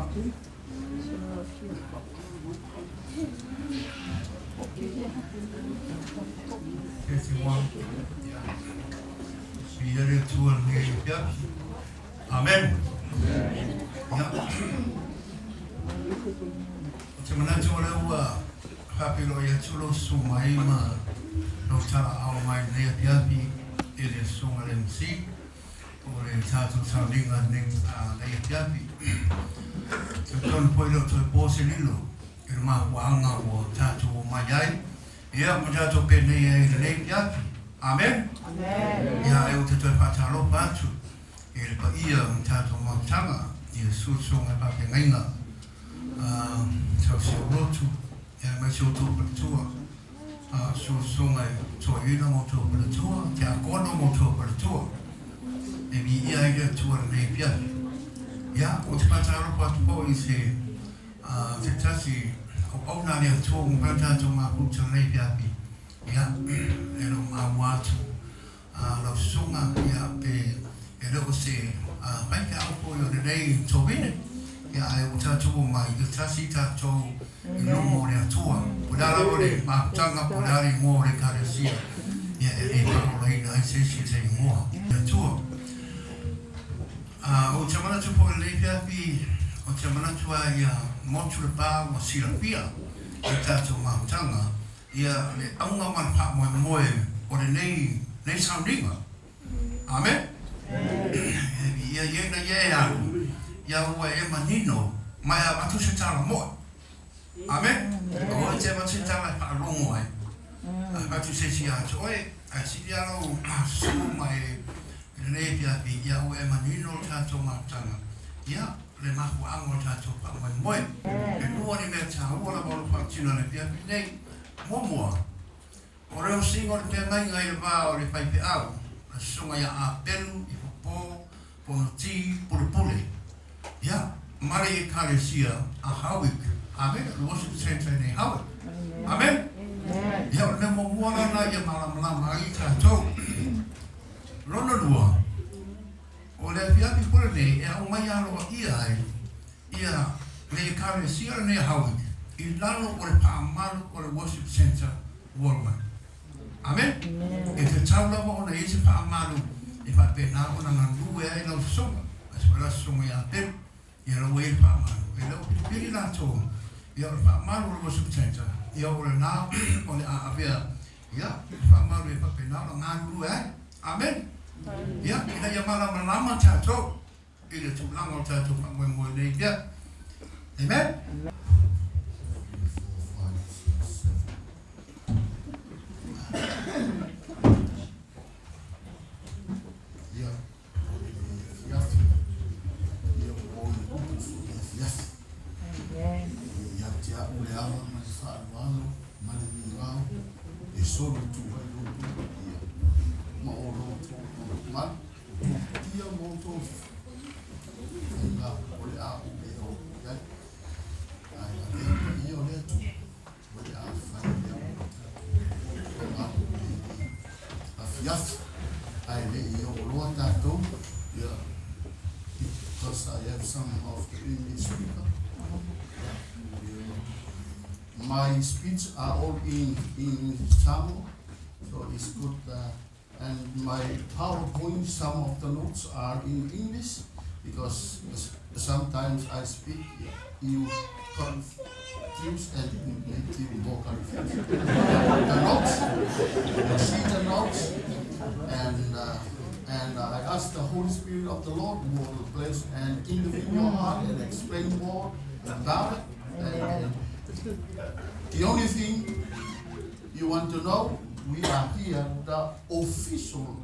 31. Ia. Viia le Atua i lenei afiafi. Amen. Ia. Ou te manatu o lea ua faapeiloai atu lou susu mai ma lou talaao mai i lenei afiafi i le susuga i le MC o le tatou sauniga i lenei afiafi. Talitonu foi e le o toe po se lilo i le mafuaaga ua tatou omai ai, ia ma tatou penei ai i lenei afiafi. Amen. Ia, ae ou te toe faatalofa atu i le paia o le tatou mautaga i le susuga i faafeagaiga tausiaulotu, aemaise outou faletua, susuga i toeaina ma outou faletua, tiakono ma outou faletua, e viia ai le Atua i lenei afiafi. Ia, ou te faatalofa atu foi i se se tasi auauna a le Atua ua mafai ona tatou mafuta i lenei afiafi, ia, e le o maua atu lau susuga, ia, pe e le o se faifeau foi o lenei tovine, ia, ae ua tatou omai ia tasi tatou i luma o le Atua. Po o le a lava le mafutaga, po o le a le igoa o le Ekalesia, ia, e le faaolaina ai se isi i se igoa o le Atua. Ou te manatu foi i lenei afiafi, ou te manatu lava ia motu le pa ua silafia i le tatou mafutaga, ia le auga ma le faamoemoe o lenei nei sauniga. Amen. Ia ia ina ia e alu, ia ua e manino ma e avatu se tala moe. Amen. Aua e te avatu se tala e faalogo ai. Avatu se isi ia te oe, ae sili lava lou susu ma e i lenei afiafi, ia ua e manino le tatou mafutaga, ia le mafuaaga o le tatou faamoemoe. E lua ni mea taua lava o lo o faatino i le afiafi lenei. Muamua, o le osiga o le feagaiga i le va o le faifeau, le susuga ia Apelu Ifopo Fonoti Pulepule, ia, ma le Ekalesia a Howick. Amen. O le worship centre i nei Howick. Amen. Ia, o le mea muamua lena ia malamalama ai tatou. Lona lua, o le afiafi foi lenei e aumai aloaia ai ia le Ekalesia lenei a Howick i lalo o le faamalu o le Worship Centre Worldwide. Amen. E tatau lava ona i ai se faamalu e faapena ona galue ai lau susuga, aemaise foi lau susuga ia Pelu, ia la ua i ai le faamalu. E le o pilipili latou, ia o le faamalu o le Worship Centre, ia o lena o le a avea ia le faamalu e faapena ona galulue ai. Amen. Ia, ina ia malamalama tatou i le tulaga o tatou faamoemoe nei mea. Amen. Ia, o le afiafi, ia ua o i upu foi le afiafi. Ia te au le ava ma le faaaloalo ma le migao e solo tu ai lo outou paia ma o lo outou malu. Tia ma outou faiga o le a ou le oo i ai. Ae avea paia o le Atua o le a fai lea mo tatou malu i afiafi. Ae le i oo loa tatou, yeah, because I have some of the English speaker. Yeah. My speech are all in Samoa, so it's good and my PowerPoint, some of the notes are in English because sometimes I speak, you confuse and make you more confused. The notes, you see the notes, and I ask the Holy Spirit of the Lord will bless and intervene your heart and explain more about it. And the only thing you want to know, we are here, the official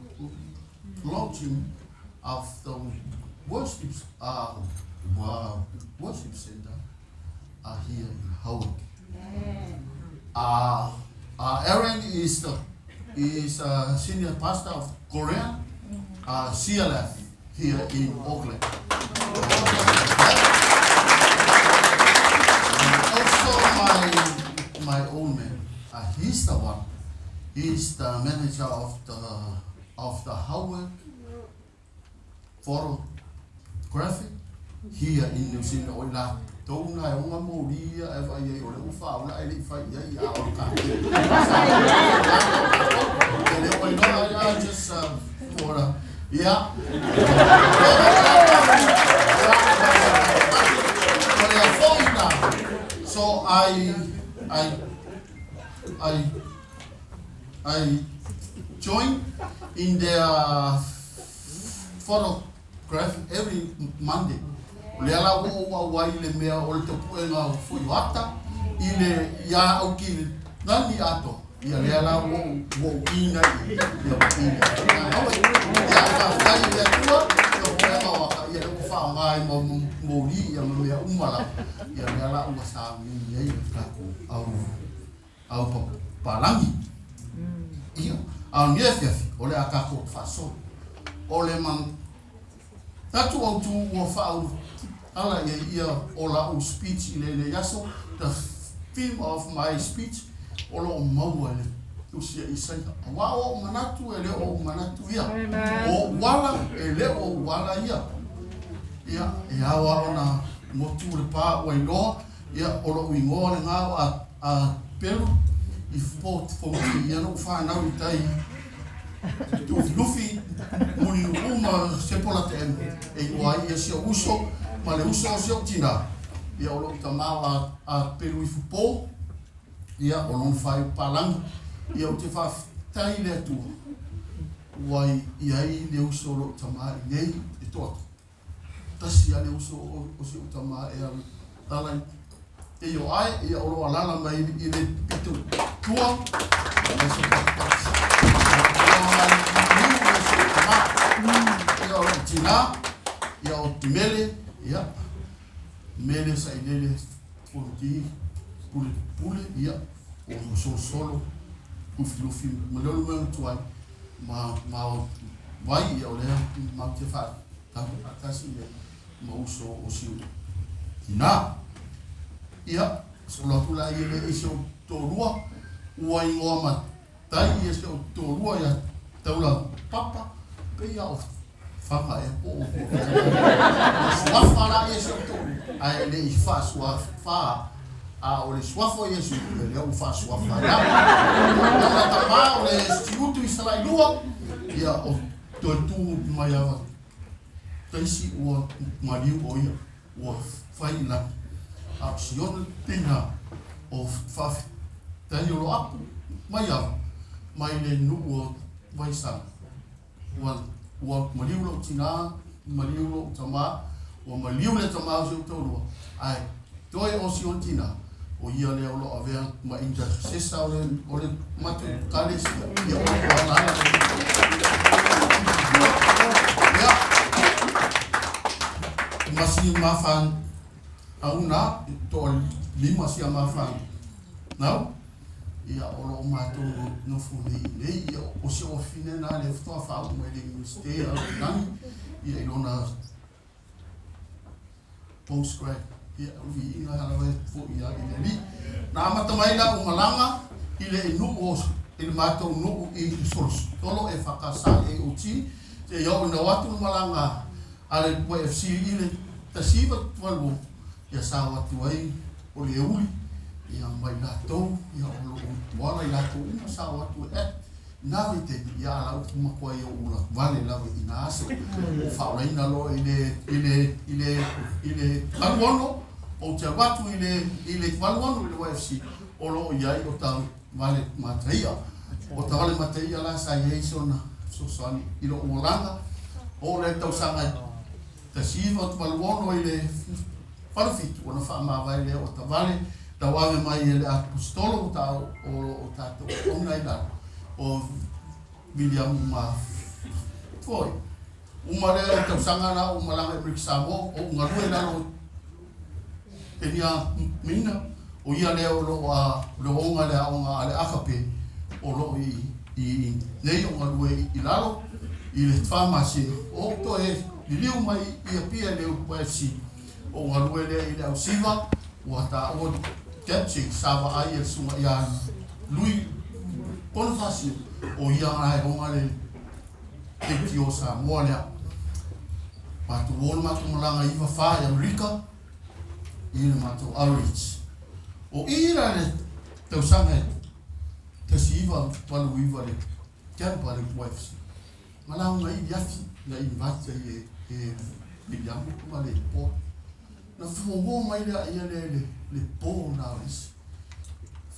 launching of the worship center are here in Howick. Aaron is a senior pastor of Korean CLF here in Auckland. And also my old man, he's the one. He's the manager of the Howick Photographic here in New Zealand o i latou na e ona moli ia e vaai ai o lea ua faaola ae le i fai i ai a o le tatou e le o iloa ai just for ia o le foi na. So I join in their photograph every Monday. O lea la ua ou auai i le mea o le tapuega o Fuioata i le ia au ki nani ato. Ia lea la ua ou ina i ia ua ina. Ia faafetai i le Atua, tapuega o aka ia le ua faaaoga ai ma moli ia ma mea uma lava. Ia lea la ua sauni ai le tatou au papalagi. Ia, a o lenei afiafi, o le a tatou faasolo. O le manatu autu ua faaulutala i ai ia o la'u speech i lenei aso, the theme of my speech, o lo o maua i le tusi a Isaia. Auā o o'u manatu e le o ou manatu ia. O o'u ala e le o ou ala ia. Ia, e ao lava ona motu le pa ua iloa, ia, o lo'u igoa lena o a Pelu i Fonoti, ia na ou fanau i tai Lufilufi, Mulinuu ma Sepo Late'enu, e igoa ai ia si ou uso ma le uso o si ou tinā. Ia o lo'u tamā o a Pelu i Fupō, ia o lona faaiupu palagi. Ia ou te faafetai i le Atua ua i ai le uso o lo'u tamā i nei e toatasi a le uso o si ou tamā e alaala e i o ae ia o lo alaala mai i le pito tua ma se patipati. Ia o lou tinā, ia o Timele, ia Mele Sailele Fonoti Pule Pule, ia o Solosolo Lufilufi ma le olu mea tuai ma o vai ia o lea matou te faatasi le ma uso o si ou tinā. Ia, solo atu la ia le i si ou toalua, ua igoa matai ia si ou toalua ia Taula Papa, pei a o Faga ea po o suafa la ia si ou toalua, ae le i faasuafa a o le suafa o Iesu, ia lea ua faasuafa ai au. O le tamā o le Siutu i Salailua, ia o toe tu mai lava taisi ua maliu o ia ua fai i lagi. A o Siona tina o faafetai o lo apu mai ava mai le nuu o Vaisala. Ua maliu lou tinā, maliu lou tamā, ua maliu le tamā o si ou taulua, ae toe o Siona tina, o ia lea o lo avea ma intercessor o le matou ekalesia, ia o lo alaala. Ia, ma si mafanau na, toalima si a mafanau, ia o lo o matou nofo nei i nei, ia o si ou afafine na lea faatoa faauu mai le Iunivesite a Lagi, ia i lona postgrad, ia o le viiga lava e fo'i i le Alii. Na amata mai la'u malaga i le nuu o i le matou nuu i Solosolo EFKS AOG, seia oo ina o atu le malaga a le YFC i le 1986, ia sao atu ai o le uli ia mai latou, ia o loo ala i latou uma sao atu e na vaitaimi ia ala upu makuai o ula vale lava i na aso o faaolaina loa i le i le i le i le 86 ou te alu atu i le 86 i le YFC o loo i ai o ta vale mataia o ta vale mataia la sa i ai sona fesoasoani i lou olaga o le tausaga 1986 i le 87 ona faamavae lea o tavale tauave mai e le aposetolo ta o tatou ona i lalo o William ma foi uma lea o tausaga na o malaga i Amerika Samoa o ou galue i lalo Penia Mina o ia lea o loo a le oga le aoga a le Akape o loo i nei o galue i lalo i le pharmacy o toe liliu mai i Apia i le YFC o galue lea i le ausiva ua taua Dempsey sa vaai e le susuga ia Lui Bonifacio o ia na e oga le leitio o Samoa lea. Matou o le matou malaga 94 i Amerika i le matou outreach. O i la le tausaga e 1989 le camp a le YFC. Na lauga ai i afi na invite ai e e Viliamu ma le Paul. Na fogo mai lea ia le le le po na o isi.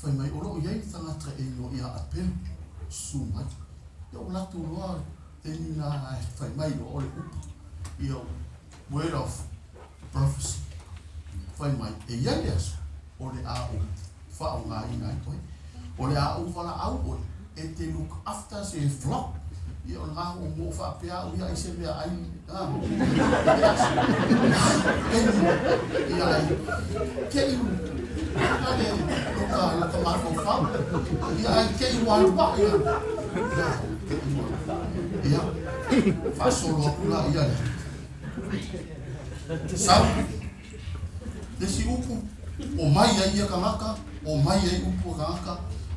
Fai mai o loo i ai le tagata e igoa ia Apelu susu mai. Ia ua latou loa taimi na ae fai mai loa o le upu ia word of prophecy. Fai mai e i ai le aso o le a ou faaaogaina ai oe. O le a ou valaau oe e te look after se flock. Ia o lena ua mo faapea au ia ai se mea ai a ia ai ke i ale lo ka mafaufau ia ai ke i ua lua ia ia ke i ua ia faasolo atu la ia le sau le isi upu o mai ai ia tagata o mai ai upu a tagata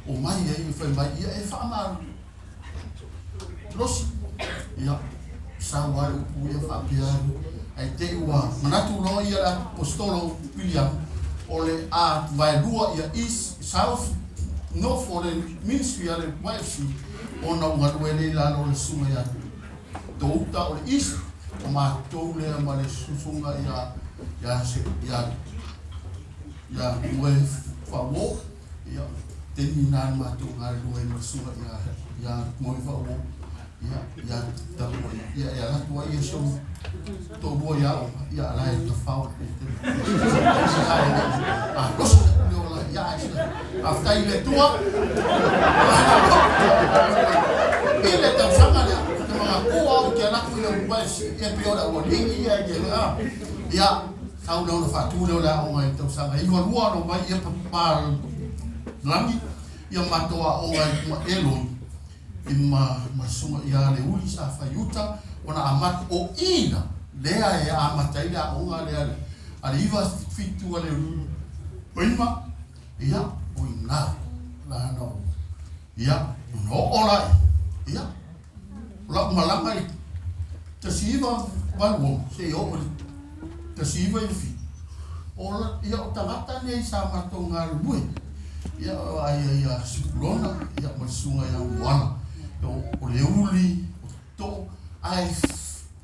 o mai ai fai mai ia e faamalu losi ia sau lava le upu ia faapea ae te i ua manatu loa ia le aposetolo William o le a vaelua ia east south north o le ministry a le YFC ona ua galue lea i lalo o le susuga ia Touta o le east o matou lea ma le susuga ia ia ia ia Moe Fauo ia taimi na le matou galulue ai ma le susuga ia ia Moe Fauo ia ia talu ai ia e alu atu ai ia si ou toalua ia au ia ala e tafao le a loso le ola ia ai faafetai i le Atua i le tausaga lea te manatu au te alu atu i le YFC e pei o le aualii ia e ia sau lea ona faatu lea o le aoga i le tausaga 92 na omai ia papalagi ia matou aoga i Eloi i ma ma susuga ia Leuli sa fai uta ona amata o i la lea e amata ai le aoga lea a le 97 a le 5 ia o ina la na o ia ona oo la ia o lau malaga i 1986 seia oo i le 1997 o la ia o tagata nei sa matou galulue ia o aia ia Sipulona ia ma le susuga ia Moana o Leuli o Too ae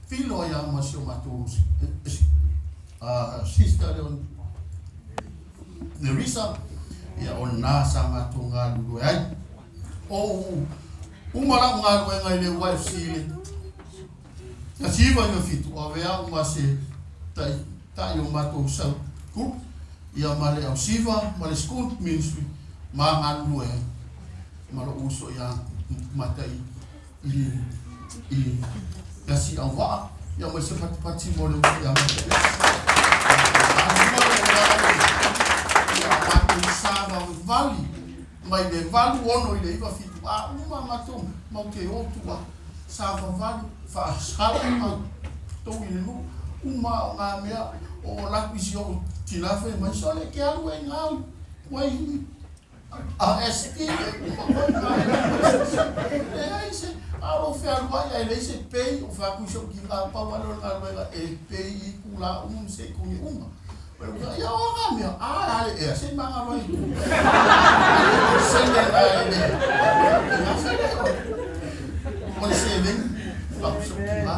filo ai lava ma si o matou sister lea o Nerisa ia o lena sa matou galulue ai. O uma lau galuega i le YFC i le 1997, o avea au ma se taitai o matou cell group ia ma le ausiva ma le school ministry ma galulue ai ma lou uso ia Matai i i tasi auvaa ia ma se patipati mo le uso ia Matai. Ia matou savavali mai le 86 i le 97 a uma matou mau te o tua savavali faasala matou i le nuu uma o ngā mea o latou isi ou tina fai mai sole ke alu e ngā wai a ST e uma koe ngā leai se a o lou fealuai ae leai se pei o fai atu i si ou tina pau lava lea o le galuega e pei i itula uma ma sekone uma. Ia o ngā mea, a ale ea, se manga loa i tu. Sene la e le, ngā sene o, o le seleni, lau se ki la,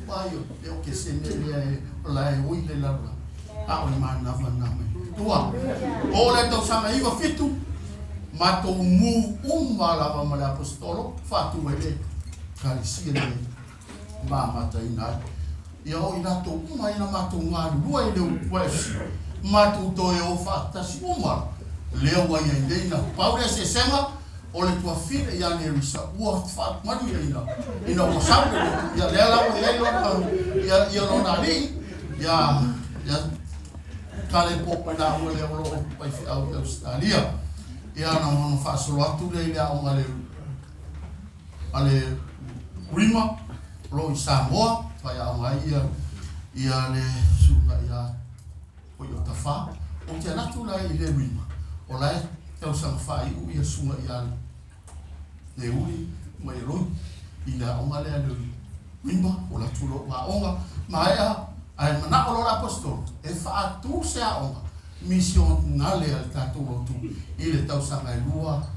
pa io, e o ke sene lea e, o la e oi le lalo la, a o le manawa nā mai. Tua, o le tausaga 97, matou move uma lava ma le aposetolo, faatu ai le ekalesia lenei. Ma amataina ai. Ia o i latou uma ai na matou galulue i le YFC, matou toe o faatasi uma lea ua i ai nei na pau le eseesega o le tuafine ia Nerisa ua faamanuiaina ina ua sau le lotu ia lea la ua i ai lona ia ia lona alii ia ia Kalepo mai laua lea o lo o faifeau i Ausetalia. Ia na ona faasolo atu lea i le aoga a le a le Rima o lo o i Samoa, faiaoga ai ia ia le susuga ia Poiotafā. Ou te alu atu la i le Rima, o la e tausaga faaiu ia susuga ia Leuli ma Eloi i le aoga lea le Rima, o la atu loa aoga, Maea, ae manao loa le Aposetolo e faatu se aoga misionale a le tatou lotu i le tausaga e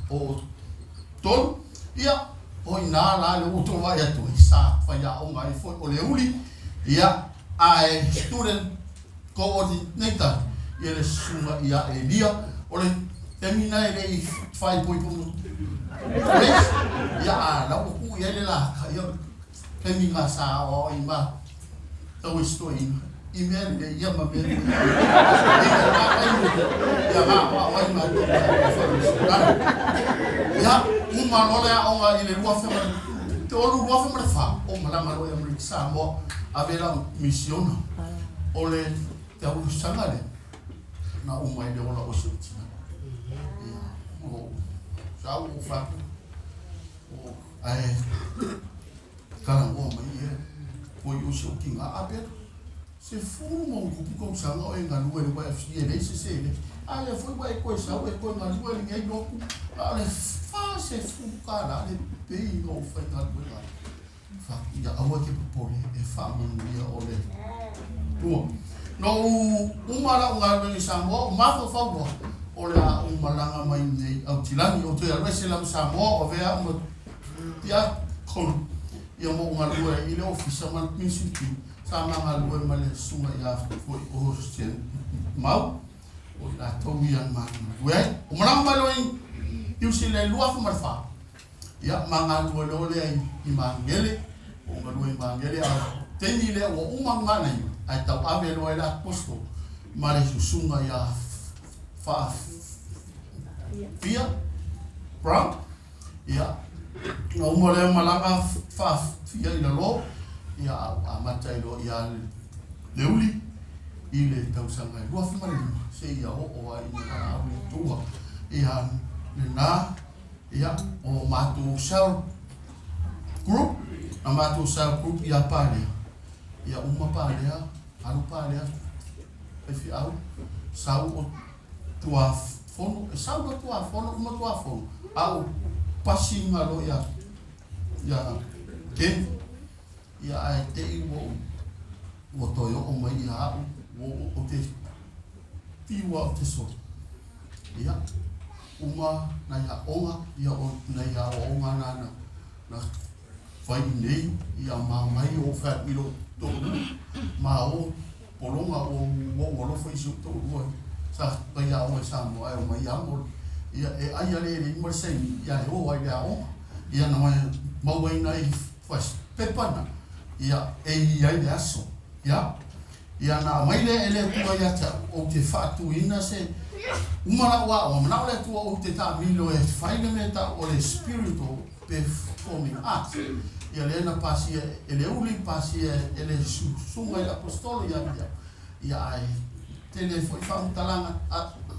23. Ia, o i ina la lea ua outou vaai atu ai, sa faiaoga ai foi o Leuli, ia, ae student coordinator ia le susuga ia Elia. O le taimi lena e le i faaipoipo ma Grace, ia, a la ua tuu i ai le laka, ia, o le taimi lena sa aoao ai ma tau e si toeaina i mea lelei ia ma mea i lena taimi ia na aoao ai matou i le faamasinoga. Ia, uma loa le aoga i le 2003, 2004, ou malaga loa i Amerika Samoa, ave lau misiona. O le tausaga lea, na uma ai le ola o si ou tina. Ia, o sa ou fatu, o, ae talanoa mai ia foi o si ou tina a pea 10+ tausaga o e galue i le YFC e leai se seleni. A lea foi ua e toe sau e toe galue i lenei lotu, a o le $40 le pay na ou faigaluega ai. Fatu ia aua e te popole e faamanuia o le Atua. Na ou uma lau galuega i Samoa, ou mafaufau loa, o le a ou malaga mai nei Aotilani. Ou toe alu ese la ma Samoa, o avea au ma tiakono ia ma ou galue ai i le ofisa ma le mission team. Sa ma galue ma le susuga ia foi o Sen Mau, o i latou ia na ma galue ai. Ou malaga mai loa i Niu Sila i le 2004, ia ma galue loa lea i Magele, ou galue i Magele, a o le taimi lea ua uma ona manaia, ae tauave loa e le apostol ma le susuga ia Faafia Brown. Ia, na uma lea malaga Faafia i lalo, ia a ua amata ai loa ia Leuli i le tausaga e 2005 seia oo ai ina valaau le Atua. Ia lena, ia, o matou cell group, na matou cell group ia Palea, ia uma Palea, alu Palea, faifeau, sau o Tuafono, e sau loa Tuafono, uma Tuafono, a ua pasiga loa ia, ia Ken, ia ae te i ua ou, ua toe oo mai ia au, ua ou te fiu au te soli. Ia, uma nai aoga, ia o nai aoaoga na na, na fai i nei, ia ma mai ou fai atu i lou toalua, ma o pologa ua ou alofa i si ou toalua sa fai aoga i Samoa ae omai amo ia e ai a le ma le saini ia e o ai le aoga ia na maua ai nai pepa na ia e i ai le aso ia ia na aumai lea e le Atua ia te au ou te faatuina se uma lau aoga manao le Atua ou te taamilo e fai le mea tau o le spiritual performing arts ia lea na pasia e le uli pasia e le susuga i le aposetolo ia te au ia ae tele foi faamatalaga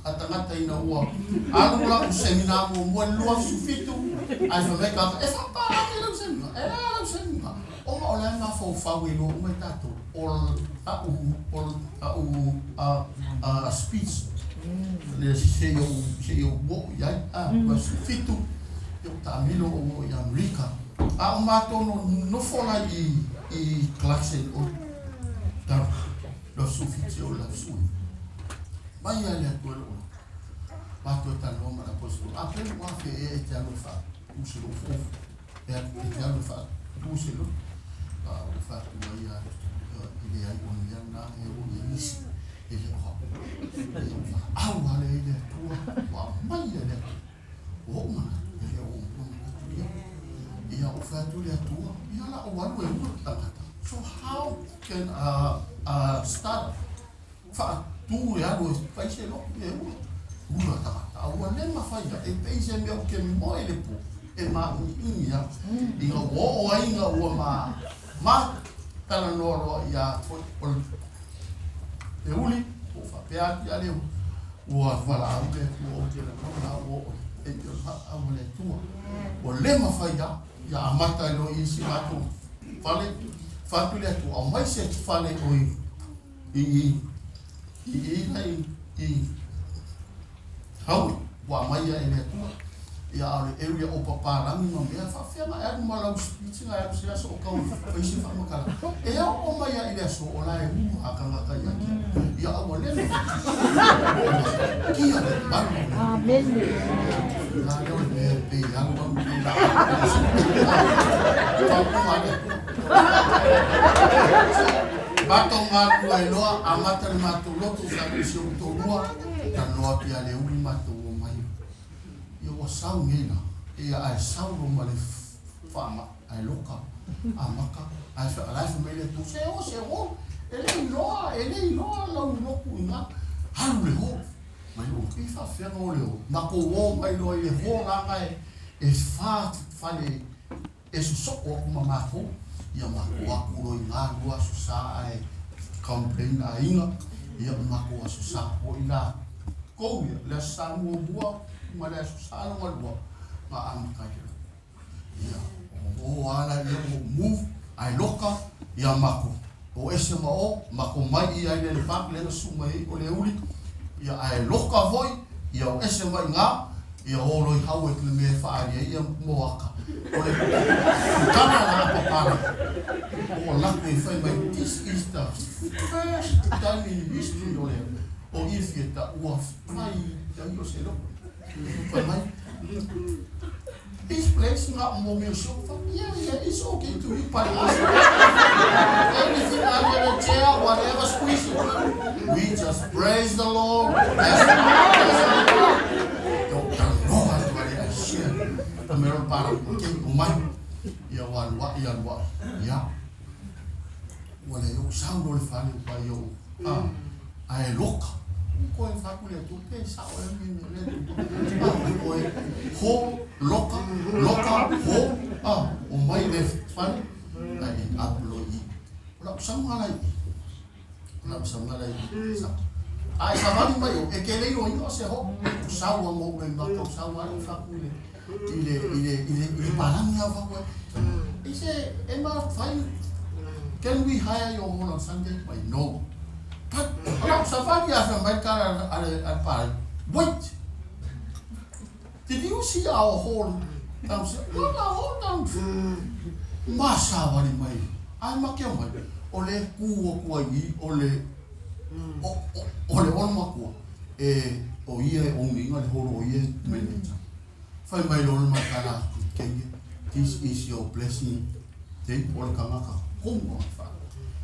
a tagata ina ua alu lau seminar muamua i le 2017 ae fai mai tagata e faapalagi lau seminar e a lau seminar ona o la e mafaufau e iloa uma e tatou o a'u o a'u speech le se i ou se i ou oo i ai a 27 ia ua taamilo ou oo i Amerika a o matou nonofo la i Clarkson o tau 27 o le sui mai a le Atua i lou loto matou e talanoa ma le aposetolo a pe ua afe ea e te alu e faatu se lou fofo e alu e te alu e faatu se loto a ua faatu ai a e leai o le mea lena e o i ai nisi e le o au e o valaau lava lea i le Atua ua aumai e le Atua ua ou manatu e le o ou manatu ia ia ou fai atu i le Atua ia la ou alu e ula le tagata so how can a start faatu e alu e fai se lotu e ula ula tagata a ua le mafai e pei se mea ou te moe i le po e māʻumiʻumi a ina ua oo ai ina ua ma ma talanoa loa ia foi o le uli ua faapea atu ia le ua valaau le Atua ou te lagona ua oo e te valaau a le Atua ua le mafai a ia amata ai loa i isi matou fale fai atu le Atua aumai se fale o i i i i i Hawi ua aumai e le Atua. Ia a o le area o papalagi ma mea, e faafefea ona e alu ma lau speech na e alu se aso o tau fai se faamatalaga. E oo mai lava i le aso o la e ulu a tagata ia te au. Ia a ua leva ona kia le malu o le Amene. La lea o le mea e pei e alu alu pei la Taupuga a le Atua. Matou galulue loa, amata le matou lotu sa i si ou toalua, talanoa atu ia Leuli matou omai. Ia ua sau nei la, ia ae sau loa ma le faamai, ae loka, amata, ae o la e fai mai le Atua, se o, se o, e le iloa, e le iloa lau lotu i ina, alu i le hall. Mai o, e faapefea ona o le hall? Matou o mai loa i le hall leaga e fa fale e sosoo atu ma matou, ia matou atu loa i ina lua aso sa ae complain aiga, ia matou aso sa foi latou ia, le aso sa muamua ma le aso sa lona lua na amata ai le Ia, o ala ia ua move ae loka ia matou o ese ma o, matou mai ia i le le park lea na susu mai ai o Leuli, ia ae loka foi, ia o ese mai iga, ia o loa i Howard le mea e faaali ai ia moaka. O le tala la a Papala, o latou e fai mai, this is the first time in history o le o ia fieta ua fai ai o se loko. Fai mai, This place not more me so yeah, yeah, it's okay to you, but us, anything under the chair, whatever, squeeze it. We just praise the Lord. Talanoa atu ai le share. Ka mea o para ke o mai. Ia wa lua ia lua. Ia. Ua le o sau lo le fale o pai o. Ah, ae loka. Koe whaku le atu, pe sao e mi le atu. Ah, koe ho, loka, loka, ho, ah, o mai le fale, ai atu lo i. O lau sauga lai i. O lau sauga lai i. Sa. Ai sa vali mai o, e ke lei o ina o se ho. O sau a mo le maka, o sau a le whaku le, i le, i le, i le, i le palangi au whaku e. I se, e ma whai, can we hire your hall on Sunday? Why, no. But, o lau savali a whai mai kara a le, a le palangi. Wait! Did you see our hall downstairs? What our hall downstairs? Ma savali mai. Ai ma ke mai. O le ku o kua i, o le, o, o, o le ona makua, e, o ia e owning-a le holo o ia e manager. Fai mai loa le matala kenge, this is your blessing day o le tagata komu o le fale.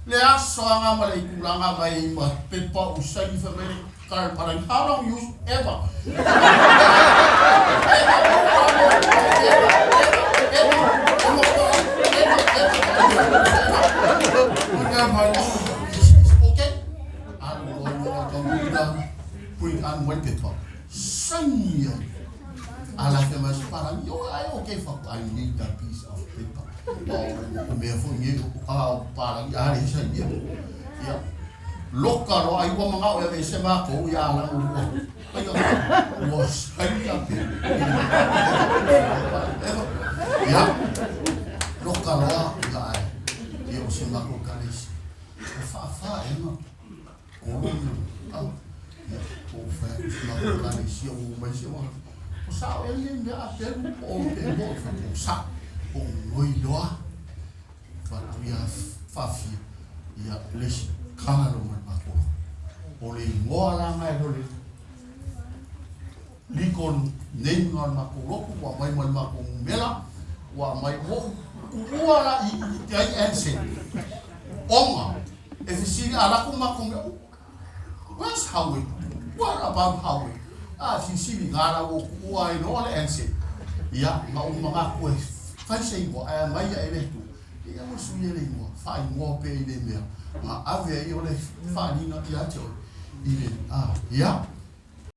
Le aso anga ma le itulaga mai ma pepa usaini fai mai le kare palagi, how long you ever Bring on white paper. Saini ai. A la fai mai se palagi, oh, ai okay fa, I need that piece of paper. O mea foi nei o a o palagi a le saini ai. Ia. Loka loa ai ua manao e ave se makou ia ala ua. Ai ua saini a pe. Ia. Loka loa ia ai. Ia o se makou kalesi. O faafa ema. O sao ea lenei mea a pelu po o pe mo o o sa o ngoi loa fatu ia faafia ia le isi kala lo mai matou o le igoa la ngai lo le legal name o le matou lotu ua aumai ma le matou numera ua aumai ua kuua la i te ai answer ona e fesili a latou matou mea where's Howie what about Howie a silisili nga la ua kuua ai loa le answer ia ma ou manatu e fai se igoa ae aumai ia e le Atua ia ua suia le igoa faaigoa pea i le mea na ave ai o le faaaliga ia te oe i le a ia.